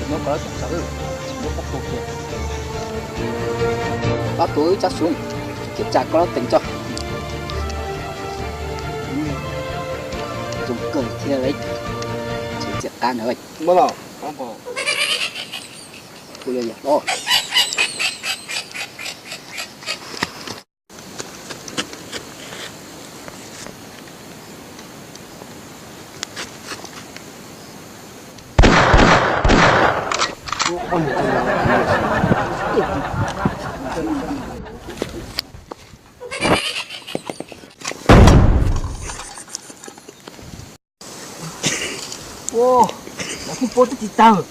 Muab koj lub teem tso, tsis muab pob kws kiag. Pab tuav wb tsab xyoob, kiểm tra koj lub teem tso. Zoo kawg thiab li, tsis txiaj qab ntag. Kuv yog yam hlob. Ua, lawv kuj pab twb tsis tawg.